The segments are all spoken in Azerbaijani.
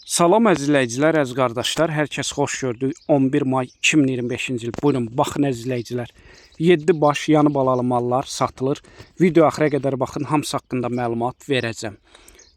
Salam əziz izləyicilər, əziz qardaşlar, hər kəs xoş gördük. 11 may 2025-ci il. Buyurun, baxın əziz izləyicilər. 7 baş yanı balalı mallar satılır. Video axıra qədər baxın, hamısı haqqında məlumat verəcəm.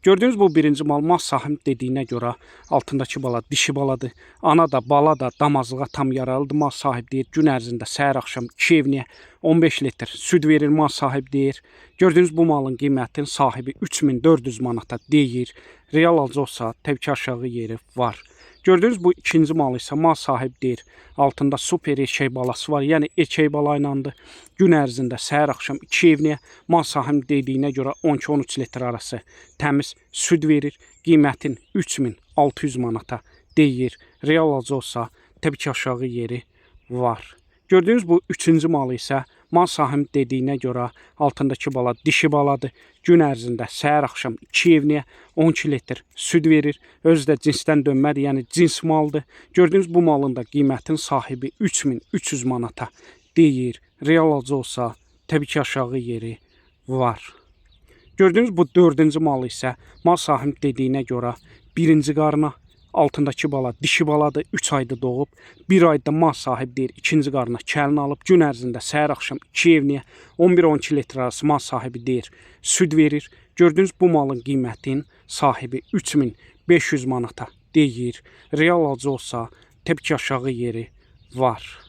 Gördüyünüz bu birinci mal, mal sahib dediyinə görə altındakı bala dişi baladır. Ana da, bala da damazlığa tam yaralıdır. Mal sahib deyir, gün ərzində səhər axşam 2 evniyə 15 litr süd verir mal sahib deyir. Gördüyünüz bu malın qiymətinin sahibi 3400 manata deyir. Real alıcı olsa təbii ki aşağı yeri var. Gördüyünüz bu ikinci mal isə mal sahib deyir. Altında super erkək balası var. Yəni erkək bala ilandır. Gün ərzində səhər axşam 2 evniyə mal sahib dediyinə görə 12-13 litr arası təmiz süd verir. Qiymətin 3600 manata deyir. Real alıcı olsa təbii ki aşağı yeri var. Gördüyünüz bu üçüncü malı isə mal sahib dediyinə görə altındakı bala dişi baladır. Gün ərzində səhər axşam 2 evniyə 12 litr süd verir. Özü də cinsdən dönmədir, yəni cins maldır. Gördüyünüz bu malın da qiymətin sahibi 3300 manata deyir. Real alıcı olsa təbii ki aşağı yeri var. Gördüyünüz bu dördüncü malı isə mal sahib dediyinə görə birinci qarına altındakı bala dişi baladır, 3 ayda doğub. 1 ayda mal sahib deyir, ikinci qarına kəlini alıb. Gün ərzində səhər axşam 2 evniyə 11-12 litr arası mal sahibi deyir, süd verir. Gördüyünüz bu malın qiymətinin sahibi 3500 manata deyir. Real alıcı olsa təbii ki aşağı yeri var.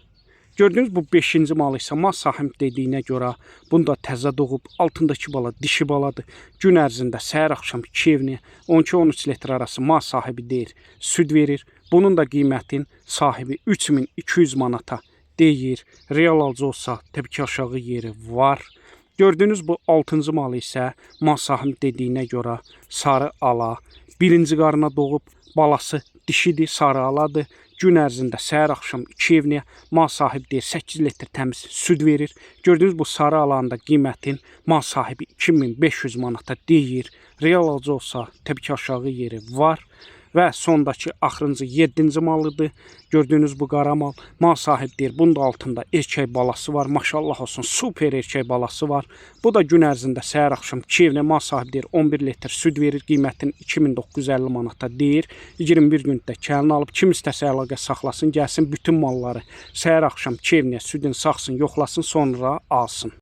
Gördüyünüz bu beşinci mal isə mal sahib dediyinə görə bunda təzə doğub, altındakı bala dişi baladır. Gün ərzində səhər axşam 2 evniyə 12-13 litr arası mal sahibi deyir, süd verir. Bunun da qiymətin sahibi 3200 manata deyir. Real alıcı olsa təbii ki aşağı yeri var. Gördüyünüz bu altıncı malı isə mal sahib dediyinə görə sarı ala birinci qarına doğub, balası dişidir, sarı aladır. Gün ərzində səhər axşam 2 evniyə mal sahib deyir 8 litr təmiz süd verir. Gördüyünüz bu sarı alanın da qiymətin mal sahibi 2500 manata deyir. Real alıcı olsa təbii ki aşağı yeri var. Və sondakı axırıncı 7-ci malıdır. Gördüyünüz bu qara mal. Mal sahib deyir, bunun da altında erkək balası var. Maşallah olsun, super erkək balası var. Bu da gün ərzində səhər axşam 2 evlə mal sahib deyir 11 litr süd verir. Qiymətin 2950 manata deyir. 21 gündə kəlini alıb kim istəsə əlaqə saxlasın, gəlsin bütün malları səhər axşam 2 evlə südün saxsın, yoxlasın, sonra alsın.